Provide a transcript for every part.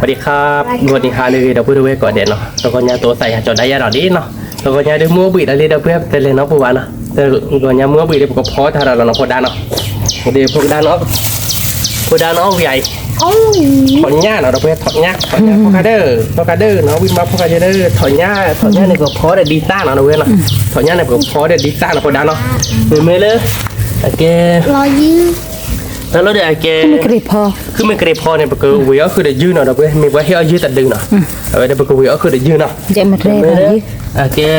สวัสดีครับ ဂီၤနံၤဟါလၢအဂ့ၤ ဒီပုၢ်ဝဲၢ်ကိးဂၤဒဲးနီၤ, တဂီၤညါတအိၣ်သးယၤကၠီၤဒါယၤဒီးလံနီၤ, တဂီၤညါဒီးမုၢ်အိၣ်ဘှံးဒီးလံ ဒီပုၢ်ဝဲၢ် ပတလဲၤနီတပူၤဘၣ်နီၤ, တဂီၤညါမုၢ်အိၣ်ဘှံးဒီး ပကဖီတၢ်ဒီးလီၤနီၤ ဖိဒါနီၤ, ဒီးဖိကဒါနီၤ, ဖိဒါနီၤ ဝံၤအံၤ ထီၣ်ညၣ်နီၤ ဒီပုၢ်ဝဲၢ် ထီၣ်ညၣ် ထီၣ်ညၣ် ဖီကါဒၢၣ် ဖီကါဒၢၣ်နီၤ ဝံၤမး ဖီကါဒၢၣ် ထီၣ်ညၣ် ထီၣ်ညၣ်န့ၣ် ပကဖီဒီးဒ်သၣ်နီၤ ဒီပုၢ်ဝဲၢ်နီၤ, ထီၣ်ညၣ်န့ၣ် ပကဖီဒီးဒ်သၣ်နီၤ ဖိဒါနီၤ, မ့မ့ၢ်လၢ အကဲ တၢ်လီၤဒီးအကဲ ဃုမ့ၢ်ကြ့ၤဖီ ဃုမ့ၢ်ကြ့ၤဖီန့ၣ် ပကဝ့ၤအီၣ်ဃုာ်ဒီးယုၢ်နီၤ ဒီပုၢ်ဝဲၢ် မ့ၢ်ပှၤဟ့ၣ်အီၣ်ယုၢ်တဒုနီၤ, အဝဲဒီးပကဝ့ၤအီၣ်ဃုာ်ဒီးယုၢ်နီၤ, မ့မ့ၢ်လၢ အကဲ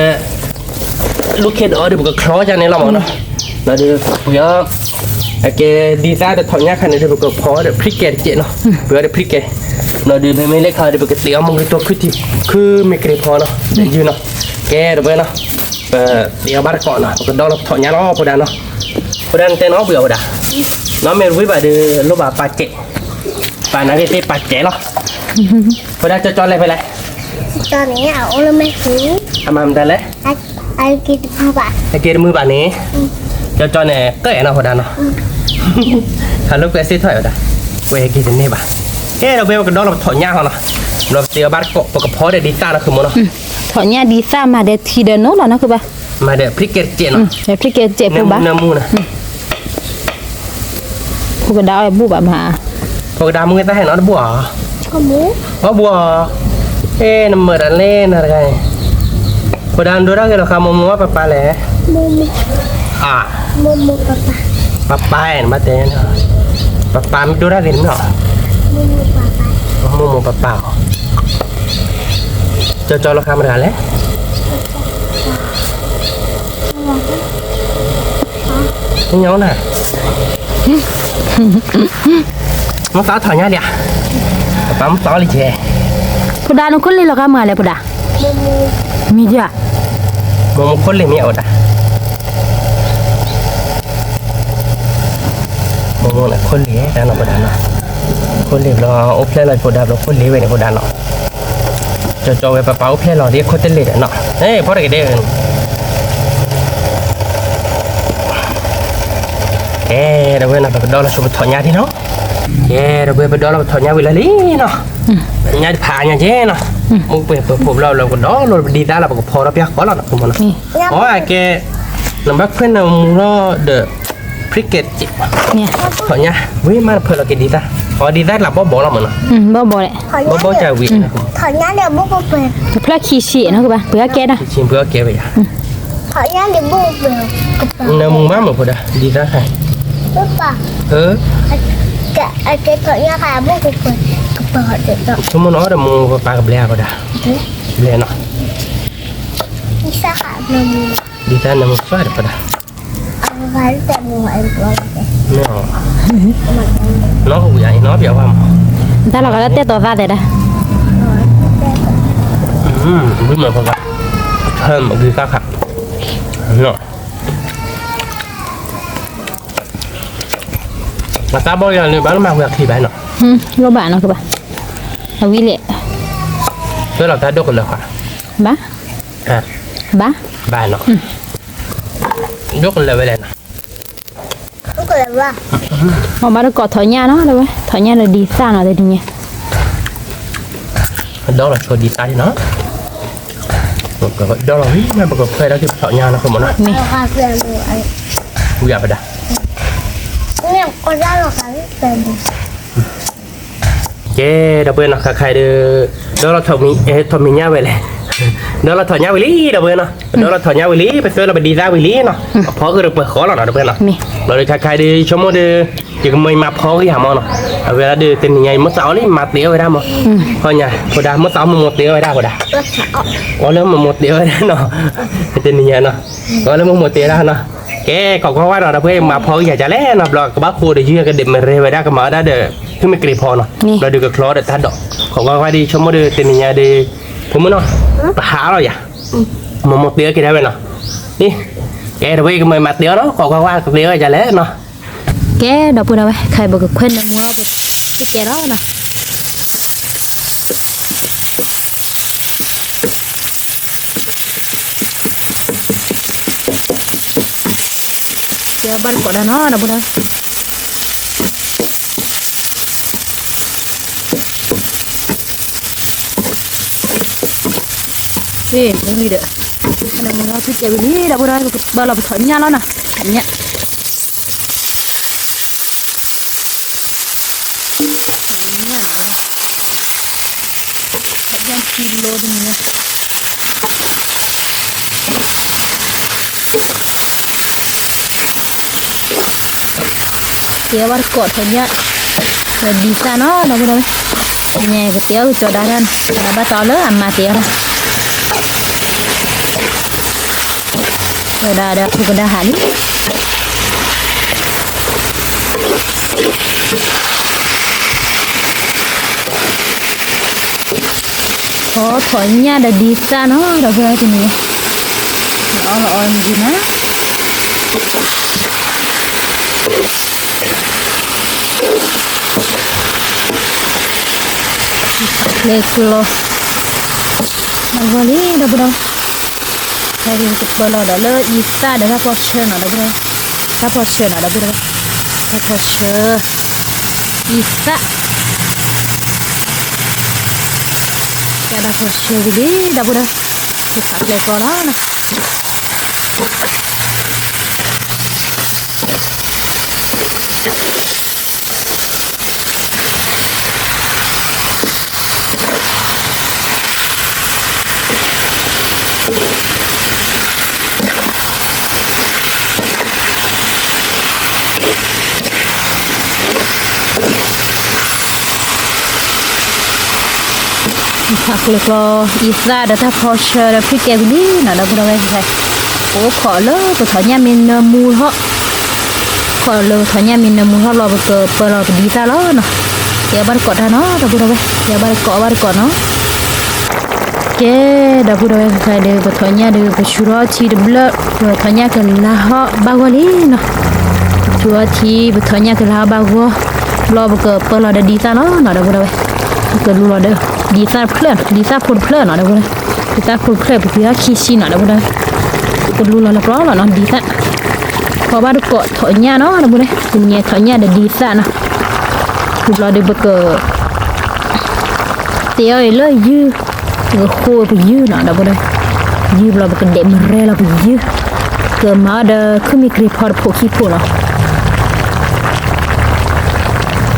လိၣ်ခဲဒီးအီၤဒီး ပကချီကၢ်န့ၣ်လီၤမးနီၤ, ဒီးပှၤ အကဲ ဒ်သၣ်ဒီးထီၣ်ညၣ်ခါန့ၣ်ဒီး ပကဖီဒီးဖံကဲတစဲးနီၤ, ပှၤဒီးဖံကဲ, ဒီးမ့မ့ၢ်လၢခါဒီး ပကတ့အီၣ်မ့ၢ်ဂ့ၤတိၢ်ခုထံ ခုမ့ၢ်ကြ့ၤဖီနီၤ ဒီးယုၢ်နီၤ, ကဲ ဒီပုၢ်ဝဲၢ်နီၤ, ပတ့အီၣ်ဘၣ်တကိးနီၤ ပကဒီလီၤထီၣ်ညၣ်လီၤ ဖိဒါနီၤ, ဖိဒါနတဲနီၤ ဘှံးအီၣ်ဖိဒါ, နီၤမ့ၢ်ဝံၤဘၣ်ဒီး လိၣ်ဘၣ်ပာ်စဲး, ပာ်နာ်က့ၤသ့ၣ်ပာ်စဲးလီၤ, ဖိဒါကၠီကၠီလဲၤဖဲလဲၣ်, ကၠီန့ၣ် အအိၣ်လၢမဲာ်ဆူၣ်, အမၤမတၤလဲၣ် အက့ၤတမုာ်ဘၣ်, အက့ၤတမုာ်ဘၣ်န့ၣ်, ကၠီကၠီန့ၣ် ကဲနီၤ ဖိဒါနီၤ, ဟးလိာ်ကွဲစ့ထီၣ်ဝဲဒၣ်, ကွဲက့ၤတန့ၢ်ဘၣ်, ကဲဒီး ပဝဲပကဒီလီၤပထီၣ်ညၣ်ဟီနီၤ, ဒီးပတ့အီၣ်ဘၣ်တကိး ပကဖီဒီးဒ်သၣ်နီၤ ဃုာ်မးနီၤ, ထီၣ်ညၣ်ဒ်သၣ်မၤဒီးထံဒီးနိလီၤနီၤ ဃုာ်ဘၣ်, မၤဒီးဖံကဲတစဲးနီၤ, ဖံကဲတစဲးဖိဘၣ်, နမူန ဖိကဒါအီၣ်ဘူၣ်ဘၣ်မး, ဖိကဒါမူက့ၤသၣ်ဟဲနီၤတဘူၣ်အီၤ, အီၣ်ဘူၣ်အီၤ, အဲ နမၤတၢ်လဲၣ်နၤတဂၤအံၤ, ဖိဒါနဒိတၢ်ဂ့ၤလီၤဃး မိၢ်မိၢ်ဝဲပၢ်ပၢ်လဲၣ်, အါ, ပၢ်ပၢ်အဲ နဘၣ်တဲန့ၣ်, ပၢ်ပၢ်မ့ၢ်ဒိတၢ်ဂ့ၤန့ၣ်နီၤ, မိၢ်မိၢ်ပၢ်ပၢ်အီၤ, ကၠီကၠီလီၤဃးမတၤတဂၤလဲၣ်, မ့ၢ်ညီနၤ, မ့ၢ်သးထီၣ်ညါလံဧါ, ပၢ်မ့ၢ်သးလံကဲ, ဖိဒါနခိၣ်လ့ၣ်လီၤဃးမတၤလဲၣ် ဖိဒါ, မ့ၢ်ယၤ, မိၢ်မိၢ်ခိၣ်လ့ၣ်မ့ၢ်အဝဲဒၣ် မိၢ်မိၢ်န့ၣ် ခိၣ်လ့ၣ်တၢ်နီၤ ဖိဒါနီၤ, ခိၣ်လ့ၣ်ဘျီ အိၣ်ဖျဲၣ်လီၤဖိဒါဘျီ ခိၣ်လ့ၣ်ဝဲန့ၣ် ဖိဒါနီၤ, ကၠီကၠီဝဲပၢ်ပၢ်အိၣ်ဖျဲၣ်လီၤဒ်ခိၣ်တလ့ၣ်ဒီးနီၤ, အဲ ဖီတက့ၤဒဲး, ကဲ ဒီပုၢ်ဝဲၢ်နီၤ ပကဒီလီၤဆိပထီၣ်ညၣ်ဒ်နီၤ, ကဲ ဒီပုၢ်ဝဲၢ် ပဒီလီၤပထီၣ်ညၣ်ဝံၤလၢလံနီၤ, ညၣ်တဖးညၣ်ကဲနီၤ, မ့ၢ်ပှဲၤပှဲၤဖိဘျီဘျီ ပကဒီလီၤပဒံသၣ်လီၤ ပကဖီထီၣ်ပျၢ်ဃီလီၤနီၤ ဖိမးနီၤ, အကဲ နဘၣ်ခွဲးနမူထီၣ်ဒီး ဖံကဲတစဲး, ထီၣ်ညၣ် ဝံၤမးတဖၢလီၤက့ၤဒံသၣ်, အီဒံသၣ်လၢဘီၣ်ဘီၣ်လီၤမးနီၤ, ဘီၣ်ဘီၣ်လဲၣ်, ဘီၣ်ဘီၣ်ကၢ်ဝံၤ, ဖျၢၣ်ခံဆံနီၤ ကဘၣ် ပှၤကဲဒၣ်, ပှၤကဲဝဲယၤ, နမူမးမ့ၢ်ဖိဒါ ဒံသၣ်ခါ, ဆိကမိၣ်နအီၣ်ဒီးမိၢ်ပၢ်ကဘျဲဧါ ဖိဒါ, ဘျဲနီၤ, ဒံသၣ်နမူစှၤဒီး ဖိဒါ မ့ၢ်အီၤ, နီၢ်ကဝံၤအံၤ နီၢ်ပျးဝါမး, တၢ်လီၤဂာ်လၢတဲာ်တီၤသၣ်သဲဒၣ်, ဘုမးဖိဒါ, ဟဲမးဂ့ၤသၣ်ခါ, အသးဘီၣ်ယၤန့ၣ် ဘၣ်လၢမၤဝံၤအခံဘၣ်နီၤ, လိၣ်ဘၣ်နီၤကဘၣ်, အဝံၤလဲၣ်, လီၤတၢ်ဒိၣ်ကလၢၤဃီ, ဘၣ်, ဘၣ်, ဘၣ်နီၤ, ဒိၣ်ကလၢၤဝဲလဲၣ်နီၤ, အီၣ်ဘၣ်တကိးထီၣ်ညၣ်နီၤ တဝဲ ထီၣ်ညၣ်ဒီးဒံသၣ်နီၤ တနံၤညါ, ဒီလီၤဆိဒံသၣ်နီၤ, ဒီလီၤဝံၤမး ပကခွဲးထီၣ်က့ၤပထီၣ်ညၣ်နီၤ ဖိမးနီၤ, ဝံၤအပဒါ ကဲ ဒီပုၢ်ဝဲၢ်နီၤ ခါခါဒီး ဒီလီၤထီၣ်မံၤညၣ်ဝဲလဲၣ်, ဒီလီၤထီၣ်ညၣ်ဝံၤလံ ဒီပုၢ်ဝဲၢ်နီၤ, ဒီလီၤထီၣ်ညၣ်ဝံၤလံ ပသွဲလီၤပဒံသၣ်ဝံၤလံနီၤ, အဖီကရၢၢ်ပှဲၤဃီလီၤနီၤ ဒီပုၢ်ဝဲၢ်နီၤ, ဒီးခါခါဒီး ဆိကမိၣ်ဒီး ယကမၤမၤဖီကယၤမးနီၤ, အဝဲဒၣ်ဒီး တနံၤညါအံၤ မိၢ်သးအီၤလံ မၤတ့အီၣ်ဝဲဒၣ်မး, ဟီညါ ဖိဒါ မိၢ်သးအီၤမိၢ်မိၢ်တ့အီၣ်ဝဲဒၣ် ဖိဒါ, အီၤလၢမိၢ်မိၢ်တ့အီၣ်ဝဲဒၣ်နီၤ, တနံၤညါနီၤ, အီၤလၢမိၢ်မိၢ်တ့ဝဲဒၣ်နီၤ, ကဲ ခိးကွၢ်ဝဲနီၤ ဒီပုၢ်ဝဲၢ် မၤဖီကယၤဒ်လဲၣ်နီၤ, ဘျီကဘၣ်ဃိဒီးယုၢ်ကဒုးမ့ၢ်ရဲဝဲဒၣ် ကမၤဝဲဒၣ်ဒီး ဟုမ့ၢ်ကြ့ၤဖီနီၤ, ဘျီဒီးကချီဒီးတၢ်ဒိး, ခိးကွၢ်ဝဲဒီး ဆိကမိၣ်ဒီး တနံၤညါဒီး ဖိမုၣ်နီၤ, ပဟးလီၤယၤ, မိၢ်မိၢ်တ့အီၣ်က့ၤဒၣ်ဝဲနီၤ, ကဲ ဒီပုၢ်ဝဲၢ် ယကမၤမၤတ့အီၣ်နီၤ ခိးကွၢ်ဝဲ ကတ့အီၣ်ဒ်လဲၣ်နီၤ, ကဲ ဒီပုၢ်ဝဲၢ် ခါအံၤ ပကခွဲးနမူထီၣ် ပကဲထီၣ်နီၤ ကဲဘၣ်တကိးဒၣ်နီၤ ဒီပုၢ်ဝဲၢ်, မ့ၢ်လံဒီး, နမူထီၣ်ဖုၣ်ကဲဝံၤလံ ဒီပုၢ်ဒီဝဲၢ် ပကပၢလီၤပထီၣ်ညၣ်လီၤနီၤ, ထီၣ်ညၣ် တဲအီၣ်ဘၣ်တကိးထီၣ်ညၣ်, ဒီးဒ်သၣ်နီၤ ဒီပုၢ်ဒီဝဲၢ်, န့ၣ်ကတဲအီၣ်ကစီၤဒါတၢ်န့ၣ် ကဘၣ်တီလၢအမါတဲအီၣ်တၢ်, ကစီၤဒါဒီးဖိကဒါဟးလံ ထီၣ်ထီၣ်ညၣ်ဒီးဒ်သၣ်နီၤ ဒီပုၢ်ဒီဝဲၢ်တနံၤ, အီၣ်လီၤအီၣ်မ့ၢ်ဒ်နၤ လဲၤကျီ မၤဂီၤလံ ဒီပုၢ်ဒီဝဲၢ်, ဟဲကပၢလီၤဒီးလၢအံသၣ်ဒီးတၢ်ဖီၣ်ဆၢနီၤ ဒီပုၢ်ဒီဝဲၢ်, တၢ်ဖီၣ်ဆၢနီၤ ဒီပုၢ်ဒီဝဲၢ်, တၢ်ဖီၣ်ဆၢ အံသၣ် ကဲတၢ်ဖီၣ်ဆၢဝံၤလံ ဒီပုၢ်ဒီဝဲၢ်, ကဖးကျဲကျီလီၤနီၤ ဖးကျဲကျီ အံသၣ်ဒီးတၢ်ဖီၣ်ဆၢဒီးဖုၣ်ကဲဝံၤလံနီၤ ဒီပုၢ်ဒီဝဲၢ်, ပအိၣ်ခိးလၢပထီၣ်ညၣ်မ့ၢ်နၢမူထီၣ်, ခိးလၢပထီၣ်ညၣ်မ့ၢ်နၢမူထီၣ်ဘျီ ပကပၢလီၤပဒ်သၣ်လီၤနီၤ, တဲအီၣ်ဘၣ်တကိးတၢ်နီၤ ဒီပုၢ်ဒီဝဲၢ်, တဲအီၣ်ဘၣ်တကိး အီၣ်ဘၣ်တကိးနီၤ ကဲ ဒီပုၢ်ဒီဝဲၢ် ခဲခါဒီး ပထီၣ်ညၣ်ဒီး ပဆူၣ်ထီၣ်ထံတဘျၢၣ် ပထီၣ်ညၣ်ကလါဟီၣ်ဘၣ်ဂီၢ်လံနီၤ, ပဆူၣ်ထီၣ်ထံ ပထီၣ်ညၣ်ကလါဟီၣ်ဘၣ်ဂီၢ် ဘျီပကပၢလီၤဒီးဒ်သၣ်လီၤနီၤ ဒီပုၢ်ဒီဝဲၢ်, ပကလူလီၤဒီး ဒ်သၣ်တဖျၢၣ်နီၤ ဒ်သၣ်ဖိတဖျၢၣ်နီၤ ဒီပုၢ်ဒီဝဲၢ်, ဒ်သၣ်ဖိတဖျၢၣ် ပပှ့ၤအီၣ်ခံဆံနီၤ ဒီပုၢ်ဒီဝဲၢ်, ပကလူလီၤလၢပျီလီၤနီၤ ဒ်သၣ်, ထီၣ်ဘၣ်တကိးထီၣ်ညၣ်နီၤ ဒီပုၢ်ဒီဝဲၢ်, ပညဲထီၣ်ညၣ်ဒီးဒ်သၣ်နီၤ, ဘျီဒီးပက တဲအီၣ်အံၤလၢယုၢ်, ပကဃိပယုၢ်နီၤ ဒီပုၢ်ဒီဝဲၢ်, ယုၢ်ဘျီပကဒဲးမရဲလီၤပယုၢ်, ကမၤအီၣ်ဒီးခုမ့ၢ်ကြ့ၤဖီတဖိးခံဖိးနီၤ,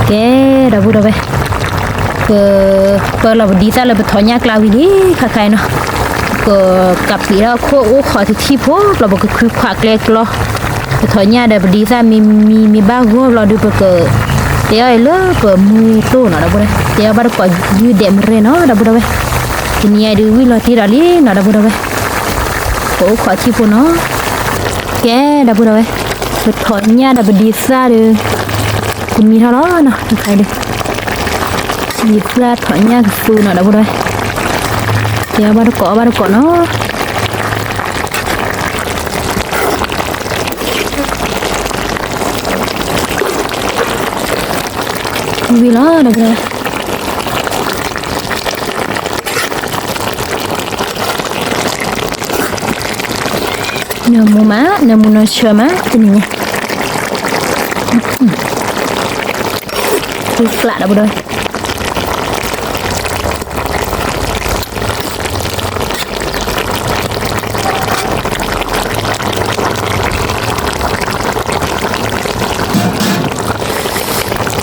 ကဲ ဒီပုၢ်ဒီဝဲၢ်, ကပၢလီၤပဒ်သၣ်လၢပထီၣ်ညၣ်ကျါဝံၤလံ ခဲခါအံၤနီၤ, ကကးပံးထီၣ်ခိၣ်အိၣ်ခိးတထံၣ်ဖိ ဘျီပကခုခွးကျဲကျီ ပထီၣ်ညၣ်ဒီးပဒ်သၣ်မ့ၢ်မံမ့ၢ်ဘၣ်ဂီၢ်ဘျီဒီးပက တဲအီၣ်အံၤလၢပမူတအိၣ်နီၤ ဒီပုၢ်ဒီဝဲၢ်, တဲအီၣ်ဘၣ်တကိးယုၢ်ဒဲးမရဲနီၤ ဒီပုၢ်ဒီဝဲၢ်, တနံၤအံၤဒုးဝံၣ်လီၤတံၢ်ဒီးလံနီၤ ဒီပုၢ်ဒီဝဲၢ်, ပအိၣ်ခိးထံၣ်ဖိနီၤ, ကဲ ဒီပုၢ်ဒီဝဲၢ်, ပထီၣ်ညၣ်ဒီးပဒ်သၣ်ဒီး ကမံထီၣ်လီၤနီၤ ခဲခါအံၤဒီး ဒ်သၣ်ထီၣ်ညၣ်ကသူနီၤ ဒီပုၢ်ဒီဝဲၢ်, တဲအီၣ်ဘၣ်တကိး အီၣ်ဘၣ်တကိးနီၤ ဝံၤလီၤ ဒီပုၢ်ဒီဝဲၢ်, နၢမူမး နၢမူနီၢ်ဆၢမး တနံၤညါ ကျးဒီပုၢ်ဒီဝဲၢ်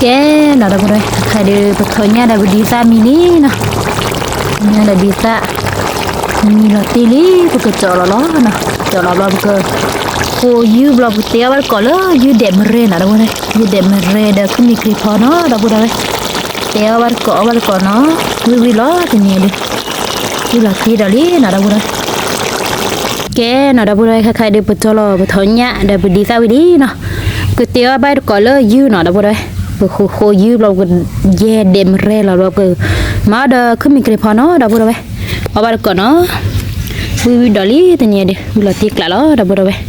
ကဲနီၤ ဒီပုၢ်ဒီဝဲၢ်, ခဲခါဒီး ပထီၣ်ညၣ်ဒီးပဒ်သၣ်မံလံနီၤ, ညၣ်ဒီးဒ်သၣ် မံလီၤတံၢ်လံ ပကကၠီလီၤလီၤနီၤ, ကၠီလီၤဘျီ ပကဃိယုၢ်ဘျီ ပကတဲအီၣ်ဘၣ်တကိးလၢယုၢ်ဒဲးမရဲနီၤ ဒီပုၢ်ဒီဝဲၢ်, ယုၢ်ဒဲးမရဲဒီးခုမ့ၢ်ကြ့ၤဖီနီၤ ဒီပုၢ်ဒီဝဲၢ်, တဲအီၣ်ဘၣ်တကိး အီၣ်ဘၣ်တကိးနီၤ, ဝံၤဝံၤလီၤ တနံၤအံၤဒုး ဝံၤလီၤတံၢ်ဒီးလံနီၤ ဒီပုၢ်ဒီဝဲၢ် ကဲနီၤ ဒီပုၢ်ဒီဝဲၢ် ခဲခါဒီး ပကၠီလီၤပထီၣ်ညၣ်ဒီးပဒ်သၣ်ဝံၤလံနီၤ, ကတဲအီၣ်ဘၣ်တကိးလၢယုၢ်နီၤ ဒီပုၢ်ဒီဝဲၢ်, ပကဃိယုၢ်ဘျီ ပကယဲၢ်ဒဲးမရဲလီၤဘျီ ပကမၤအီၣ်ဒီးခုမ့ၢ်ကြ့ၤဖီနီၤ ဒီပုၢ်ဒီဝဲၢ်, အီၣ်ဘၣ်တကိးနီၤ, ဝံၤဝံၤဒီးလံ တနံၤအံၤဒုး ဝံၤလီၤတံၢ်ကျးလီၤ ဒီပုၢ်ဒီဝဲၢ်,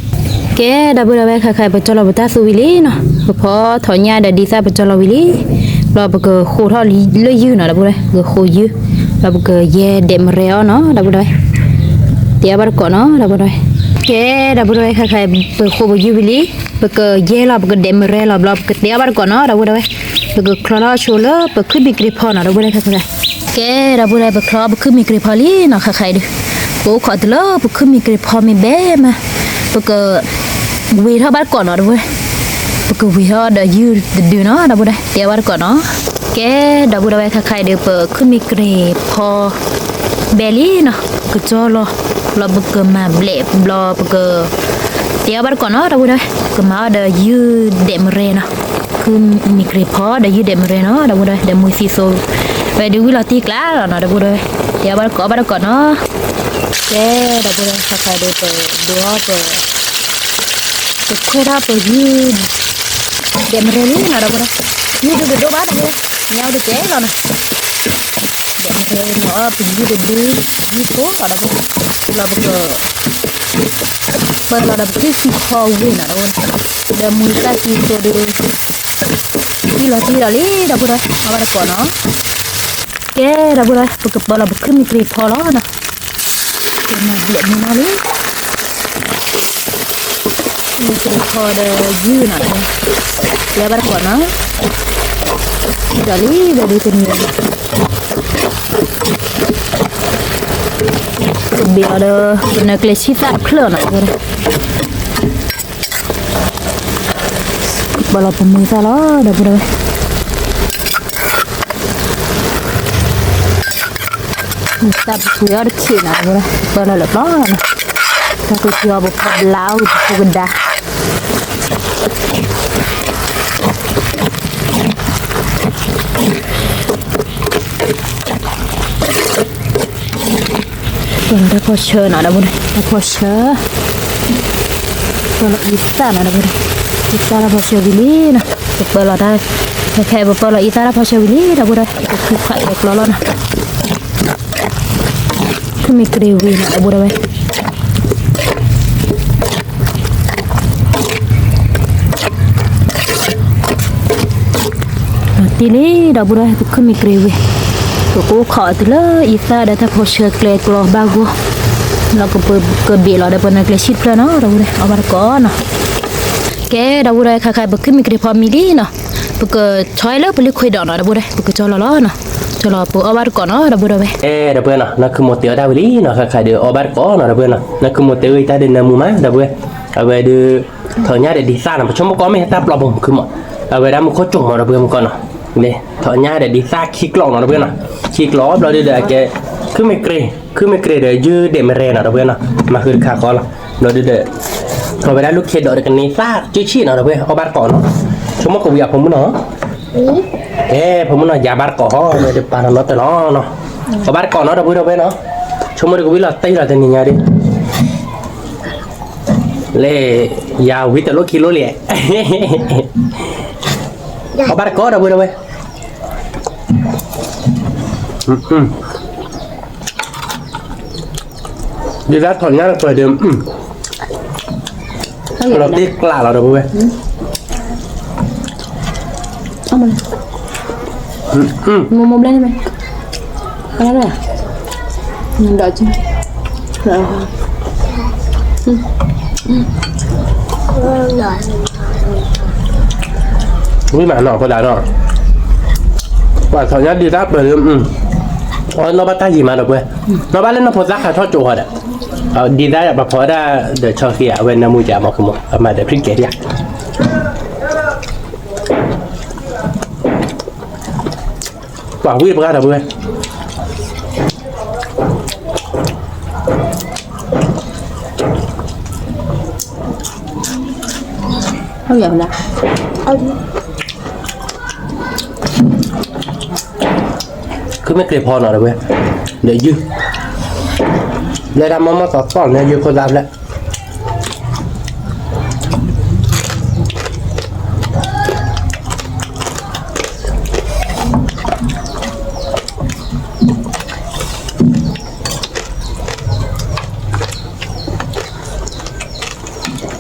ကဲ ဒီပုၢ်ဒီဝဲၢ် ခဲခါ ပကၠီလီၤပတၢ်သူဝံၤလံနီၤ, ပဖီထီၣ်ညၣ်ဒီးဒ်သၣ်ပကၠီလီၤဝံၤလံ, ဘျီပကဃိထီၣ်လၢယုၢ်နီၤ ဒီပုၢ်ဒီဝဲၢ်, ပကဃိယုၢ်, ဘျီပကယဲၢ်ဒဲးမရဲအီၤနီၤ ဒီပုၢ်ဒီဝဲၢ်, တဲအီၣ်ဘၣ်တကိးနီၤ ဒီပုၢ်ဒီဝဲၢ်, ကဲ ဒီပုၢ်ဒီဝဲၢ် ခဲခါ ပဃိပယုၢ်ဝံၤလံ, ပကယဲၢ်လီၤ ပကဒဲးမရဲလီၤဘျီ ပကတဲအီၣ်ဘၣ်တကိးနီၤ ဒီပုၢ်ဒီဝဲၢ်, ပကချီထီၣ်ဆိလၢပခုမ့ၢ်ကြ့ၤဖီနီၤ ဒီပုၢ်ဒီဝဲၢ် ခဲခါ ကဲ ဒီပုၢ်ဒီဝဲၢ် ပချီပခုမ့ၢ်ကြ့ၤဖီလံနီၤ ခဲခါအံၤဒုး, ပအိၣ်ခိးတုၤလၢပခုမ့ၢ်ကြ့ၤဖီမ့ၢ်ဘဲမး, ပကဝ့ၤထီၣ်ဘၣ်တကိးနီၤ ဒီပုၢ်ဝဲၢ်, ပကဝ့ၤထီၣ်ဒီးယုၢ်တဒုနီၤ ဒီပုၢ်ဝဲၢ်, တဲဘၣ်တကိးနီၤ. ကဲ ဒီပုၢ်ဝဲၢ် ခါခါအံၤဒီး ပခုမ့ၢ်ကြ့ၤဖီဘဲလံနီၤ, ကကၠီလီၤ, ဘျီပကမၤဘျဲး ဘျီပက တဲအီၤဘၣ်တကိးနီၤ ဒီပုၢ်ဝဲၢ်, ကမၤအီၤဒီးယုၢ်ဒဲးမရဲနီၤ, ခုမ့ၢ်ကြ့ၤဖီဒီးယုၢ်ဒဲးမရဲနီၤ ဒီပုၢ်ဝဲၢ်, ဒီးမုၢ်သံသိ ဝဲဒုးဝံၤလီၤတံၢ်ကျါလီၤနီၤ ဒီပုၢ်ဝဲၢ်, တဲအီၤဘၣ်တကိး ဘၣ်တကိးနီၤ. ကဲ ဒီပုၢ်ဝဲၢ် ခါခါအံၤဒီး ပဒုးအီၤ ပ ပခွဲးထီၣ်ပယုၢ်ဒဲးမရဲလံနီၤ ဒီပုၢ်ဝဲၢ်, ယုၢ်ဒုးတဒိၣ်ဘၣ် ဒီပုၢ်ဝဲၢ်, ညါဝဲတကဲလီၤနီၤ. ဒဲးမရဲနီၤ ပယုၢ်တဒု ယုၢ်ဖိလီၤ ဒီပုၢ်ဝဲၢ်, လီၤပက ပၢလီၤဒီးပထံၣ်သံခီဝ့ၢ်နီၤ ဒီပုၢ်ဝဲၢ်, ဒီးမုၢ်သၣ်သံသိဒီး သံလီၤသံဒီးလံ ဒီပုၢ်ဝဲၢ်, အီၤဘၣ်တကိးနီၤ. ကဲ ဒီပုၢ်ဝဲၢ် ပကပၢလီၤပခုမ့ၢ်ကြ့ၤဖီလီၤနီၤ. ကမၤဘျဲးမ့ၢ်နီၤလံ မ့ၢ်ကြ့ၤဖီဒီးယုၢ်နီၤ တဲဘၣ်တကိးနီၤ. ဒီးလံ ဒီးဒုးတနံၤ ကဘ့ၣ်အီၤဒီး ပနၢၤကျဲဆံၣ်သၣ်တဖျၢၣ်နီၤ ပၢလီၤပမုၢ်သၣ်လီၤ ဒီပုၢ်ဝဲၢ်, မုၢ်သၣ်ပပှ့ၤအီၤတခ့နီၤ ဒီပုၢ်ဝဲၢ်, ပၢလီၤလၢပျီနီၤ, တၢ်ကစံအီၤပဖီဘျါအူပဖိကဒါ ပၢလီၤတၢ်ဖီၣ်ဆၢနီၤ ဒီပုၢ်ဝဲၢ်, တၢ်ဖီၣ်ဆၢ, ပၢလီၤအံသၣ်နီၤ ဒီပုၢ်ဝဲၢ်, အံသၣ်တၢ်ဖီၣ်ဆၢဝံၤလံနီၤ, ပပၢလီၤတၢ်, ခဲခဲပပၢလီၤအံသၣ်တၢ်ဖီၣ်ဆၢဝံၤလံ ဒီပုၢ်ဝဲၢ်, ပခုခွးတဲကျီလီၤနီၤ, ခုမ့ၢ်ကြ့ၤဝံၤနီၤ ဒီပုၢ်ဝဲၢ်. တံၢ်လံ ဒီပုၢ်ဝဲၢ်, ပခုမ့ၢ်ကြ့ၤဝံၤ, ပကအိၣ်ခိးအီၤတုၤလၢအံသၣ်ဒီးတၢ်ဖီၣ်ဆၢကျဲကျီဘၣ်ဂီၢ်, လီၤကပကဘ့ၣ်လီၤဒီးပနၢၤကျဲဆံၣ်တဖျၢၣ်နီၤ ဒီပုၢ်ဝဲၢ်, အီၤဘၣ်တကိးနီၤ. ကဲ ဒီပုၢ်ဝဲၢ် ခါခါ ပခုမ့ၢ်ကြ့ၤဖီမံၤလံနီၤ, ပကဆီလၢပလံၤခွံဒီးနီၤ ဒီပုၢ်ဝဲၢ်, ပကဆီလီၤလီၤနီၤ, ဆီလီၤပအီၣ်ဘၣ်တကိးနီၤ ဒီပုၢ်ဝဲၢ်. ကဲ ဒီပုၢ်ဝဲၢ်နီၤ, နီၢ်ခုမိၢ်တဲအီၤတၢ်ဝံၤလံနီၤ, ခါခါဒီးအီၣ်ဘၣ်တကိးနီၤ ဒီပုၢ်ဝဲၢ်နီၤ, နီၢ်ခုမိၢ်တဲဝံၤတၢ်ဒုးနၢမူမး ဒီပုၢ်ဝဲၢ်, အဝဲဒုး ထီၣ်ညၣ်ဒီးဒ်သၣ်နီၤ, ပဆိကမိၣ်ကီးမ့ၢ်ဟဲတၢ်ပျီပမုၢ်ခုမး, အဝဲဒၣ်မူခိၣ်ကၠိၣ်မး ဒီပုၢ်ဝဲၢ်မူကီးနီၤ, ထီၣ်ညၣ်ဒီးဒ်သၣ်ခံကျီၢ်နီၤ ဒီပုၢ်ဝဲၢ်နီၤ, ခံကျီၢ်ဘျီဒုဒီးအကဲ ခုမ့ၢ်ကြ့ၤ, ခုမ့ၢ်ကြ့ၤဒီးယုၢ်ဒဲးမရဲနီၤ ဒီပုၢ်ဝဲၢ်နီၤ, မၤဃုတခါဃီလီၤ, ဘျီဒုဒီး ထီၣ်ဝဲဒၣ်လူၢ်ခ့ဒီးတကန့ၢ်သၣ်ကၠူဆံၣ်နီၤ ဒီပုၢ်ဝဲၢ်, အီၣ်ဘၣ်တကိးနီၤ, ဆိကမိၣ်ကဝံၤအဖိမုၣ်နီၤ, ကဲ ဖိမုၣ်နီၤ ယၤဘၣ်တကိးဟီ မ့ၢ်ဒုးပာ်လီၤနီတၢ်လီၤနီၤ, အီၣ်ဘၣ်တကိးနီၤ ဒီပုၢ်ဝဲၢ်နီၤ, ဆိကမိၣ်ဒုးကဝံၤလီၤတံၢ်လီၤတနံၤညါဒုး လဲၣ်, ယၤဝံၤတလိၣ်ခံလိၣ်လံ, အီၣ်ဘၣ်တကိးဒီပုၢ်ဝဲၢ်, ဒ်သၣ်ထီၣ်ညၣ်တပှဲၤဒုး, လီၤတံၢ်ကျးလီၤဒီပုၢ်ဝဲၢ်. အမ မိၢ်မိၢ်ဘျဲၣ်န့ၣ်မ့ၢ် အလၢ ဒီး ဝံၤမးနီၤ ဖိဒါနီၤ, ပှၤထီၣ်ညၣ်ဒ်သၣ်ပၢၢ်လၢ, အီၣ်နီၢ်ဘၣ်တၢ်ယံာ်မးဒီပုၢ်ဝဲၢ်, နီၢ်ဘၣ်လၢနီၢ်ဖိသၣ်ခးထီၣ်ကၠိဟီဒီး, ဒ်သၣ်ပှၤဖီဒၣ်ဒီးဆီဃံဧါ, အဝဲနၢမူကမၤဃုမး အမၤဒီးဖျံၣ်ကဲဒၣ်ဧါ. ပှၤဝံၣ်ပှၢ်ဒီပုၢ်ဝဲၢ်, ခုမ့ၢ်ကြ့ၤဖီနီၤဒီပုၢ်ဝဲၢ်, ဒီးယုၢ်, ဘျဲၣ်တၢ်မီၢ်မီၢ်သီသီန့ၣ် ယုၢ်ခိၣ်သၣ်ဖျဲၣ်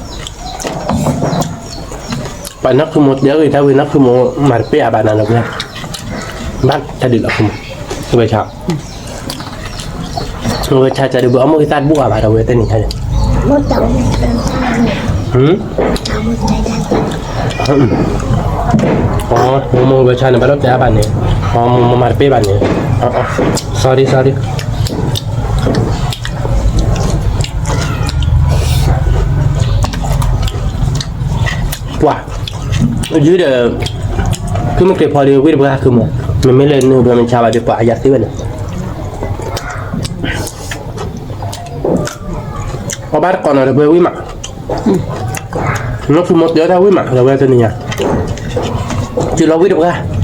ပှၤနီၢ်ခုမိၢ်တဲဂ့ၤတၢ်ဝံၤ နီၢ်ခုမိၢ်မၤတပ့ၢ်အါဘၣ်နၤလီၤ, ဘၣ်တၢ်ဒုးလီၤခုမိၢ်, ဝဲဆါ, ဝဲဆါကၢ်ဒုး ဘၣ်အီၣ်မိၢ်ဂ့ၤသၣ်တဘူၣ်အါဘၣ်ဒီးဝဲတနံၤညါန့ၣ်, မိၢ်မိၢ်ဝဲဆါန့ၣ် ဘၣ်ဒိၣ်တဲအါဘၣ်န့ၣ်, မိၢ်မိၢ်မၤတပ့ၢ်ဘၣ်န့ၣ်, sorry sorry. ပှၤ, ယုၢ်ဒီး, ခုမ့ၢ်က့ၤဖီဒီးဝံၣ်တပှၢ်ခုမီၤ, မ့မ့ၢ်လၢနုာ်ဘၢမ့ၢ်ဆါဘၣ်ဒီးပှၤအယၤသ့ဝဲန့ၣ်, အီၣ်ဘၣ်တကိးနီၤဒီးပှၤဝံၣ်မး, နခုမီၤတဲတၢ်ဝံၣ်မး ဒီးဝဲတနံၤညါ, တုၤလီၤဝံၣ်တပှၢ် အီၣ်ဘၣ်တကိး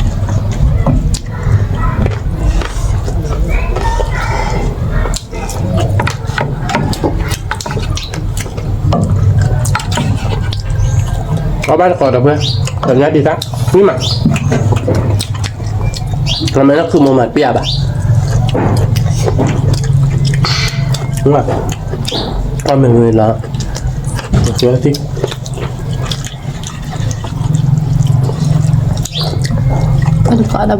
ဒီးပှၤ, ဒီးညါဒံးသၣ်, ဝံၣ်မး, အမဲာ်နခုမီၤမၤတပ့ၢ်အါဘၣ်, အီၣ်မ့ၢ်ဝံၤလီၤ, တသံ တကိးဒီးပှၤ, မ့ၢ် ဝံၣ်အီၣ်ဘၣ်ဒၣ်, အဝံၣ်အီၣ်, ဝံ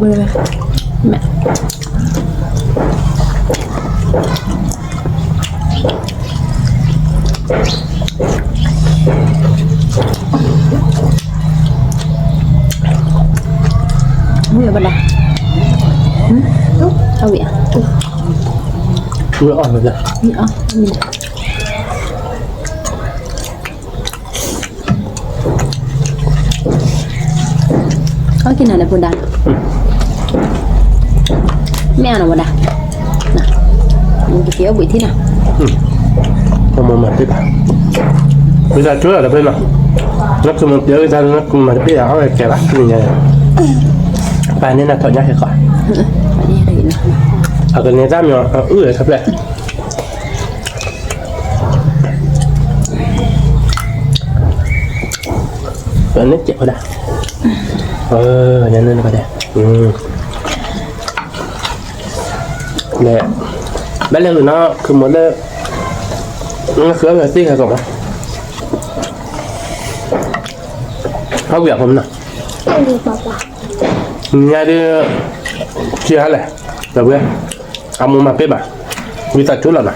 ၣ်အီၣ်, အီၣ်က့ၤနၤဒီးဖိဒါ, မ့ၢ်အနီၤဝဲဒၣ်, နကသ့အီၣ်ဘှံးထံနီၤ, ကမၤမၤတ့ၢ်ဘၣ်, ဝံသးစူၤလီၤဒီးဖဲနီၤ, နကမၤတ့ၢ်ဝံသးစူၤ နကမၤတ့ၢ်အီၣ်ဝဲကဲဘၣ် နံၤညါ, ပာ်န့ၢ်နၤထီၣ်ညါခဲခီ, အကန့ၢ်တၢ်မ့ၢ်အအုၣ်ဝဲခါဖျၢၣ် ပန့ၢ်ကဲးဝဲဒၣ်, ညါန့ၣ်နကဒဲး, ဘၣ်လဲၤဂုာ်နီၤ ခုမီၤလၢ, နဃုအီၣ်ဝဲသ့ၣ်ဂၤကီးမး, ဟီၣ်ဝံၤအဖိမနီၤ, ညါဒ်, ကဟါလဲၣ်, ဒီးဝဲ, အမိၢ်မၤပ့ၢ်ဘၣ်, ဝံသးစူၤလီၤနီ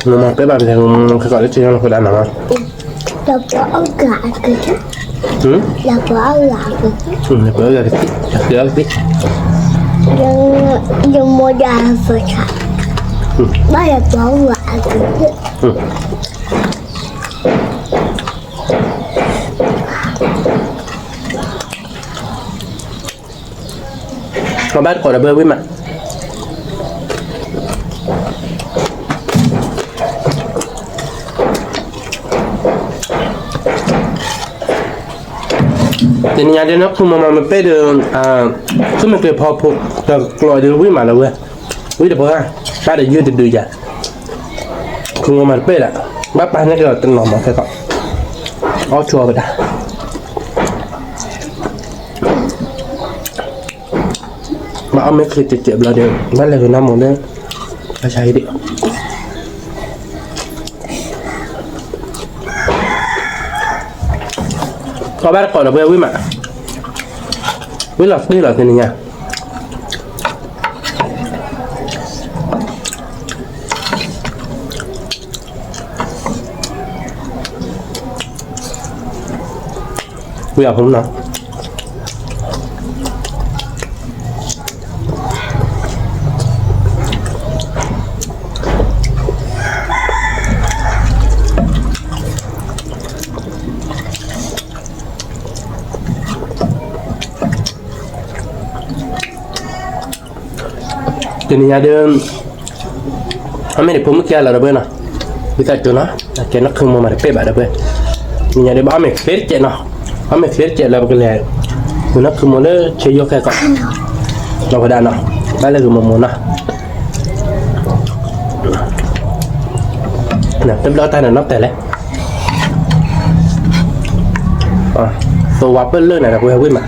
ၤ မ့ၢ်မၤပ့ၢ်ဘၣ်ပတဲ, ခဲကီးလၢထံညါနဃုဒၣ်နီၤ, လပအီၣ်ဂၤကသံၣ်, လပအီၣ်ဂၤကသံၣ်, လပအီၣ်ဂၤကသံၣ်, ယမိၢ်ဒၣ်ဖးဆါ, ဘၣ်လပအီၣ်ဂၤကသံၣ် အီၣ်ဘၣ်တကိးဒီးပှၤဝံၣ်မး, တနံၤညါဒ်နခုမီၤမၤမၤပ့ၢ်ဒီး, ခုမ့ၢ်က့ၤဖီဖိ, တကျိးဒီးဝံၣ်မးလၢဝဲ, ဝံၣ်တပှၢ်, ဘၣ်ဒီးယုၢ်တဒုယၤ, ခုမီၤမၤတပ့ၢ်ဒၣ်, ဘၣ်ပာ်န့ၢ်က့ၤဒီးတနီၤမးခဲကီး, အီၣ်ဆိအီၤဝဲဒၣ် ဘၣ်အီၣ်မ့ၢ်ချ့စဲးစဲးဘျီဒီး ဘၣ်လဲၤဂ့ၤနီၢ်မိၢ်လၢ အဆါဟံၣ်ဒံး, အီၣ်ဘၣ်တကိးဒီးပှၤဝံၣ်မး, ဝံၣ်လီၤတ့ၢ်လီၤတနံၤညါ ဝံၤအဖိမနီၤ, တနံၤညါဒ် အီၣ်မ့ၢ်ဒ်ဖိမုၣ်ခံဂၤလီၤဒီးပှၤနီၤ, ဝံသးစူၤနီၤ, ကဲနီၢ်ခုမိၢ်မၤတပ့ၢ်ဘၣ်ဒီးပှၤ, တနံၤညါဒ်ဘၣ်အီၣ်မ့ၢ်ချ့တကဲးနီၤ, အီၣ်မ့ၢ်ချ့တကဲးလၢပကလဲၤ, ဝံၤနီၢ်ခုမိၢ်လၢဆ့ယိၣ်ခဲကီး, လီၤဝဲဒၣ်နီၤ, ဘၣ်လၢဂ့ၤမိၢ်မိၢ်နီၤ, တဘျီတၢ်န့ၣ်နီၢ်တဲလဲၣ်, သိဝါပၢၢ်လၢာ်န့ၣ်ဒီးပှၤဝံၣ်မး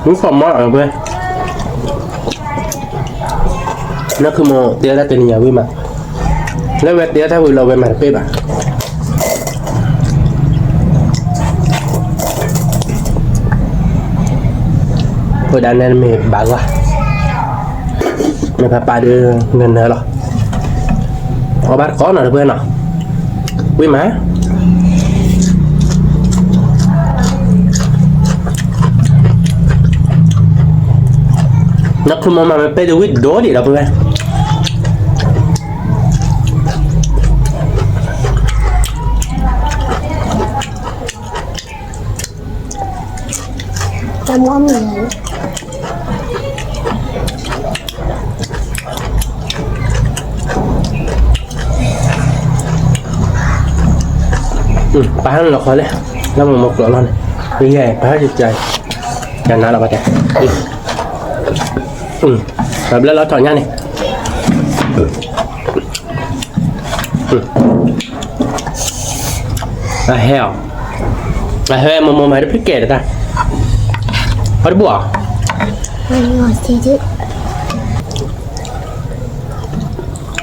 မူခိၣ်မီၢ်အဝဲ, နီၢ်ခုမိၢ်တဲဒၣ်တနံၤညါဝံၣ်မး, လၢဝဲတဲတၢ်ဝံၤလီၤဝဲမၤတပ့ၢ်ဘၣ် ဖိဒါနဲမ့ၢ်ဘၣ်ဂီၢ်, မ့ၢ်ဖးပာ်ဒီးနနၢၤလီၤ, အီၣ်ဘၣ်တကိးနီၤတပှဲၤနီၤ, ဝံၣ်မး, နီၢ်ခုၣ်မိၢ်မၤမ့ၢ်ပဲတဝံၣ်ဒိၣ်ဒံးဒီးပဝဲ တၢ်မီမံၤ ပာ်ဟဲလီၤခီလဲၣ်, လၢမိၢ်မိၢ်ကျိးလီၤန့ၣ်, ယဲ ပာ်ဟဲကၠး, ကၠးနၤလီၤဘၣ်တဲ, ပဘျဲလီၤထီၣ်ညါန့ၣ်, အဟဲအီၤ, အဟဲမိၢ်မိၢ်မၤတဖုကဲတၢ်, အီၣ်တဘၣ်အီၤ, အီၣ်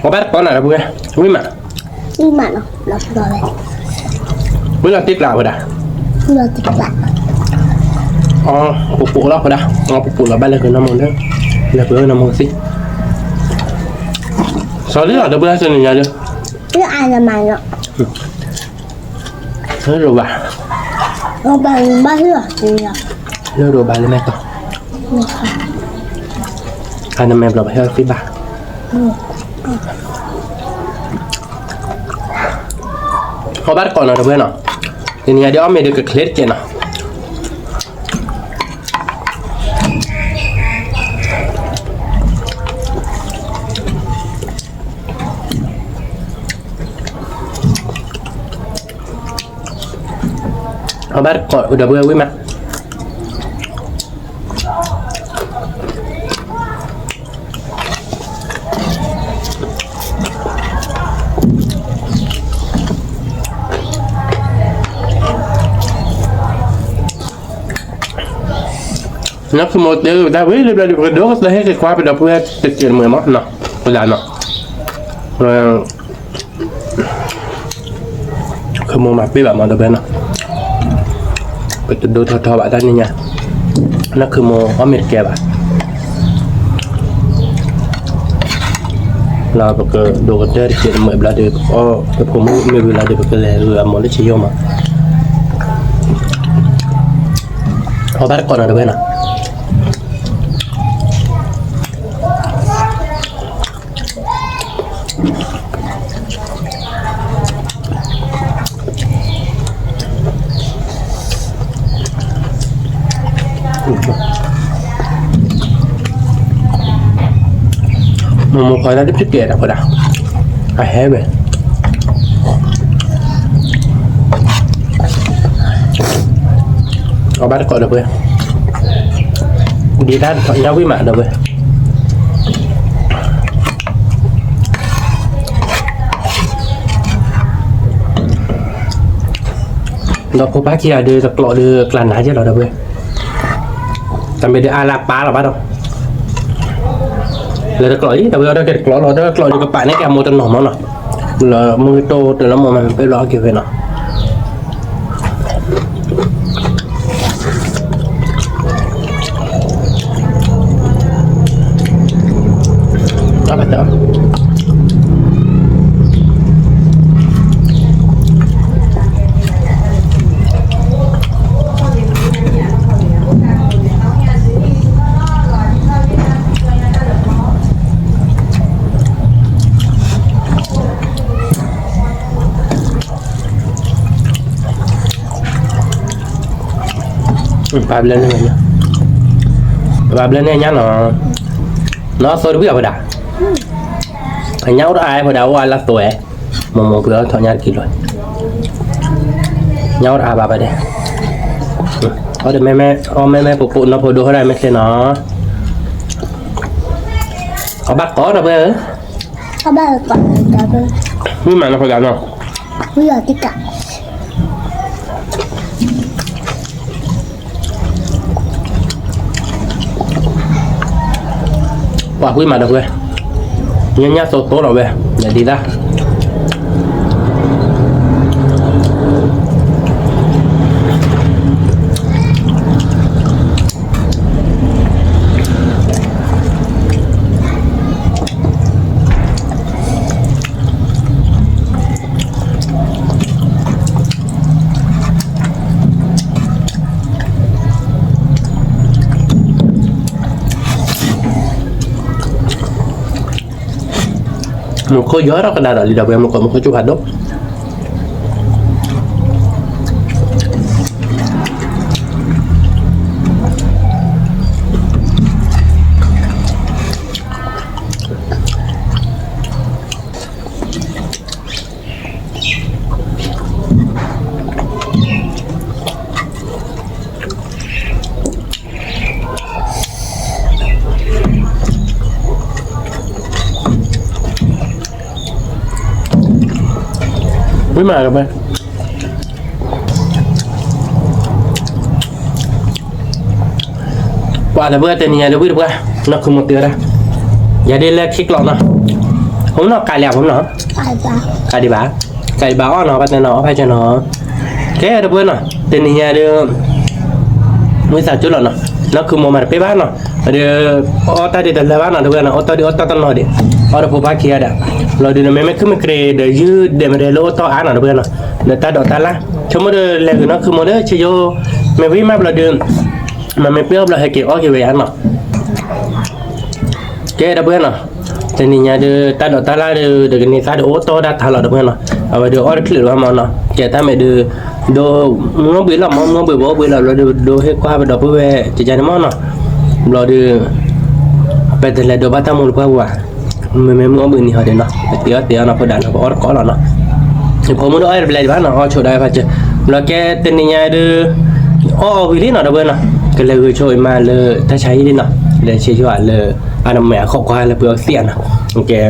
ဘၣ်တကိးနၤဒီပုၢ်ဝဲၢ်, ဝံၣ်မး, ဝံၣ်လီၤတံၢ်ကျးဝဲဒၣ်, အီၣ်ပူၤပူၤလီၤဝဲဒၣ်, အီၣ်ပူၤပူၤလီၤဘၣ်လၢကနီၢ်မိၢ်လၢ, လၢပနီၢ်မိၢ်သံ, စီၤလၢအဒီပုၢ်ဝဲၢ်သ့ၣ်န့ၣ်ညါလၢ လၢအနမၤလီၤ, လၢဒိးဘၣ်, ဘၣ်ဟ့ၣ်အီၤသ့လီၤ, လၢဒိးဘၣ်လၢမဲာ်ကီၢ်, အနမဲာ်ဘျီဘၣ်ဟ့ၣ်အီၤသ့ဘၣ်, အီၣ်ဘၣ်တကိးနီၤဒီပုၢ်ဝဲၢ်နီၤ, တနံၤညါဒ်အီၣ်မ့ၢ်ဒီးကချ့တကဲးနီၤ. အီၣ်ဘၣ်တကိးဒီပုၢ်ဝဲၢ်ဝံၣ်မး. နီၢ်ခုၣ်မိၢ်တဲဝဲဒၣ်ဝံၤလၢဘျီဒုး ပကဒိကသၢဟ့ၣ်က့ၤခွါပဒီပုၢ်ဝဲၢ်တစဲးတမှဲၤမးနီၤ, ပဒၣ်နီၤ, ခုၣ်မိၢ်မၤပ့ၢ်ဘၣ်မးဒီပုၢ်ဝဲၢ်နီၤ, ပတဒိထီၣ်ထီဘၣ်တၢ်နံၤညါ, နီၢ်ခုၣ်မိၢ်အီၣ်မ့ၢ်တကဲဘၣ် လၢပကဒိးကတၢၢ်တစဲးတမှဲၤဘျီဒီး ပဖိမုၣ်မ့ၢ်ဝံၤလီၤဒီး ပကလဲၤဂုာ်အမိၢ်လၢစယိၣ်မး, အီၣ်ဘၣ်တကိးနီၤဒီပုၢ်ဝဲၢ်နီၤ. မိၢ်မိၢ်ခွါဒၣ်တဖျၢၣ်ကဲးတၢ်ဖိဒၣ်, အဟဲဝဲ အီၣ်ဘၣ်တကိးဒီပုၢ်ဝဲၢ်, ဒ်တၢ်တထီၣ်ညါဝံၣ်မးဒီပုၢ်ဝဲၢ် ဒီးဖိပၢ်ခံဂၤဒုးတကျိးဒုးကျါနၤယဲၢ်လီၤဒီပုၢ်ဝဲၢ်, တၢ်မ့ၢ်ဒုးအါလၢပၢ်လီၤဘၣ်ဒီး, လၢတကျိးအံၤ တဝဲအီၤဒီးကဲတကျိးလီၤ ဒီးတကျိးဒုးကပာ်န့ၢ်က့ၤအမိၢ်တနီၤမးနီၤ, လၢမုၢ်ကတိၢ်တလီၤမးမ့ၢ်ပ့ၢ်လီၤအီၣ်က့ၤဝဲနီၤ. ပာ်ဘျဲန့ၣ်ညါ, ပာ်ဘျဲန့ၣ်ညါနီၤ, နီၢ်သိတဝံၣ်အဝဲဒၣ်, အညါအိၣ်တအါဝဲဒၣ် အိၣ်အါလၢသိဝဲ, မိၢ်မိၢ်ပှ့ၤအီၣ်ထီၣ်ညါတကံၢ်လီၤ, ညါအိၣ်တအါဘၣ်ဘၣ်ဒဲး, အီၣ်ဒီးမ့မ့ၢ် အီၣ်မ့မ့ၢ်ပိာ်ပိာ်နီၢ်ဖိဒိၣ်ဟဲဒၣ်မ့ၢ်ချ့နီၤ, အီၣ်ဘၣ်ကိးဒီပုၢ်ဝဲၢ်ဧၢ, အီၣ်ဘၣ်ကိးဒီပုၢ်ဝဲၢ်, မုၢ်မးနီၢ်ဖိဒၣ်နီၤ, မုၢ်လီၤတံၢ်ကး ပှၤကွံမးဒီပုၢ်ဝဲၢ်, ညါညါသိသိလီၤဝဲ, ယဒံးဒၣ် ပ မူခိၣ်ယီၤထီၣ်ကဒါဒီးလံဒီပုၢ်ဝဲၢ် မူခိၣ် မူခိၣ်ကၠူၣ်ဖးဒိၣ် ဝံၤမးကဘၣ် ပှၤဒီပုၢ်ဝဲၢ် တနံၤညါဒီးဝံၤဒီပုၢ်ဝဲၢ် နီၢ်ခုမိၢ်တဲဝဲဒၣ် ယၤဒ်လၢခံကျိးနီၤ ဖိမုၣ်နီၤ ကးလံဧါ ဖိမုၣ်နီၤ ကးဒံးဘၣ် ကးဒံးဘၣ်အီၣ်နီၤ ဘၣ်တဲနီၤ အီၣ်ဖးကၢနီၤ ကဲဒီပုၢ်ဝဲၢ်နီၤ တနံၤညါဒီး ဝံသးစူၤလီၤနီၤ နီၢ်ခုမိၢ်မၤတပ့ၢ်ဘၣ်နီၤ ဒီး အီၣ်တၢ်ဒ်တလၢဘၣ်နီၤ ဒီပုၢ်ဝဲၢ်နီၤ အီၣ်တၢ်ဒ်အီၣ်တၢ်တနီၤဒံး အီၣ်တဖိဘၣ်ခံဂၤဒၣ် ဘျီဒုးန့ၣ် မ့မ့ၢ်ခုမ့ၢ်ကြ့ၤဒီး ယုၢ်ဒဲးမ့ၢ်ဒဲးလၢအိၣ်တီၢ်အါနီၤ ဒီပုၢ်ဝဲၢ်နီၤ ဒီးတၢ်ဒိးတၢ်လၢ် ဆိကမိၣ်ဒီးလဲၤဂ့ၤနီၢ်ခုမိၢ်ဒီး ဆ့ယိ မ့ၢ်ဝံၤမးဘျီဒုး မ့မ့ၢ်ပ့ၢ်အီၣ်ဘျီ ဟဲက့ၤအီၣ်က့ၤဝဲယါနီၤ ကဲဒီပုၢ်ဝဲၢ်နီၤ တနံၤညါဒီး တၢ်ဒိးတၢ်လၢ်ဒီး ဒီးကန့ၢ်သးဒီးအိၣ်တီၢ်ဒၣ်တၢ်လီၤ ဒီပုၢ်ဝဲၢ်နီၤ အဝဲဒီးအီၣ်တချုးလၢၤဘၣ်မးနီၤ ကဲတၢ်မဲာ်ဒီး ဒိး မုၢ်အိၣ်ဘှံးလီၤမး မုၢ်အိၣ်ဘှံး ဘၣ်အိၣ်ဘှံးလီၤ ဘျီဒီး ဒိးဟ့ၣ်ကွၢ်ပဒီပုၢ်ဝဲၢ် ကကန့ၣ်မးနီၤ ဘျီဒီး ပတလဲၤဒိးဘၣ်တၢ်မူတပှၢ်ပူၤဘၣ် မ့မ့ၢ်မုၢ်အိၣ်ဘှံးနံၤဟီဒံးနီၤ ပတ့အီၣ်တ့အီနီၤ ဖိဒါနီၤ ပအီၣ်တကိးလီၤနီၤ ယဖိမုၣ်ဒီးအီၣ်တဘျဲဒံးဘၣ်နီၤ အီၣ်ဆိးဒၣ်ဖးကၢ ဘျီကဲတနံၤညါဒီး အီၣ်အီၤဝံၤလံနီၤ ဒီပုၢ်ဝဲၢ်နီၤ ကလဲၤဂုာ်ဆိအံၤမးလၢတၢ်ဆါဟံၣ်လံနီၤ လဲၤဆ့ယိၤလၢ အနမဲာ်အခီၣ်ခွါလၢပှဲၤအီၤကသံၣ်ဧါနီၤ ကဲ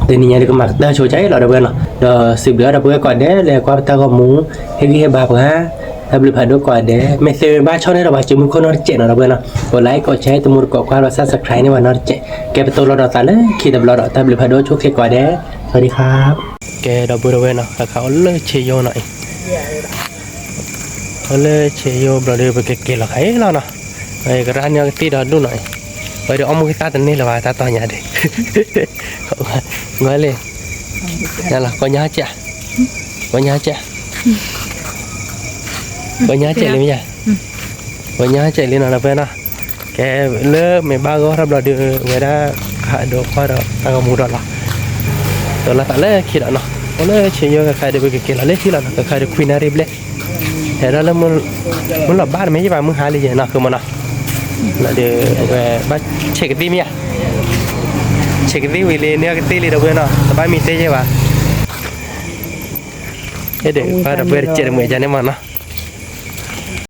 တနံၤညါဒီးကမၤကတၢၢ်ဆိကါအံၤလီၤ ဒီပုၢ်ဝဲၢ်နီၤ ဒီးစံးဘျုးအီၤဒီပုၢ်ဝဲၢ်ကိးဂၤဒဲး လဲၤကွၢ်ပတၢ်ဂီၤမူ ဟ့ၣ်ဂံၢ်ဟ့ၣ်ဘါပှၤ တၢ်ဘျုးဖးဒိၣ်ကိးဂၤဒဲး မ့ၢ်သ့မ့ၢ်ဘၣ်ဆီၣ်န့ၢ်ဒီးပှၤစုမုၢ်ခိၣ်နီတစဲးနီၤ ဒီပုၢ်ဝဲၢ်နီၤ ကိးlikeကိးshare တမူတကိးကွၢ်ဒီး subscribe န့ၢ်ပှၤနီတစဲး ကဲပတိၢ်လီၤဒီးသးလၢခံတဘျီဒီး တၢ်ဘျုးဖးဒိၣ်ဆိၣ်ဂ့ၤကိးဂၤဒဲး สวัสดีครับ ကဲဒီပုၢ်ဝဲၢ်နီၤ ဃၣ်ဃၣ်အိၣ်လၢဆ့ယိၤနီၤအံၤ အိၣ်လၢဆ့ယိၤဘျီဒီး ပကက့ၤလီၤခါအံၤလီၤနီၤ ကရၢညီကသံၣ်ဒီဒူၣ်နီၤအံၤ ဝဲဒီးအီၣ်မူကသၣ်တန့ၢ်လၢၤဘၣ် တၢ်တီညါဒံး ဂီၤလံ ကိးညါဟဲကဲး ကိးညါဟဲကဲး ကိးညါဟဲကဲးလံမ့ၢ်ယါ ကိးညါဟဲကဲးလံနီၤ ဒီပုၢ်ဝဲၢ်နီၤ ကဲလၢမ့ၢ်ဘၣ်ဂီၢ်ထီၣ်ဘျီဒီး ဝဲဒၣ် ဟးဒိးကွၢ်ဒီးတၢ်ဂီၤမူဒီးလီၤ ဒိးလီၤသးလၢခံဒီးနီၤ အိၣ်လၢဆ့ယိၤ ကခါဒီး ပကက့ၤလီၤလၢခံလီၤနီၤ ကခါဒီးခွံနၣ်ရံၣ်ဘျဲၣ် ဟဲဒၣ်လၢ မုၢ်လီၤဘၣ်တမ့ၢ်ယဘၣ် မုၢ်ဟါလံယဲနီၤ ဃုမနီၤ လီၤဒီး အဝဲဘၣ်ဆဲးကသံၣ်မ့ၢ်ဧါ ဆဲးကသံၣ်ဝံၤလံ န့ၢ်ကသံၣ်လံ ဒီပုၢ်ဝဲၢ်နီၤ တဘၣ်မံတဲယဲဘၣ် အဲၣ်ဒိး ပှၤဒီပုၢ်ဝဲၢ်တစဲးတမှဲာ်ကန့ၣ်မနီၤ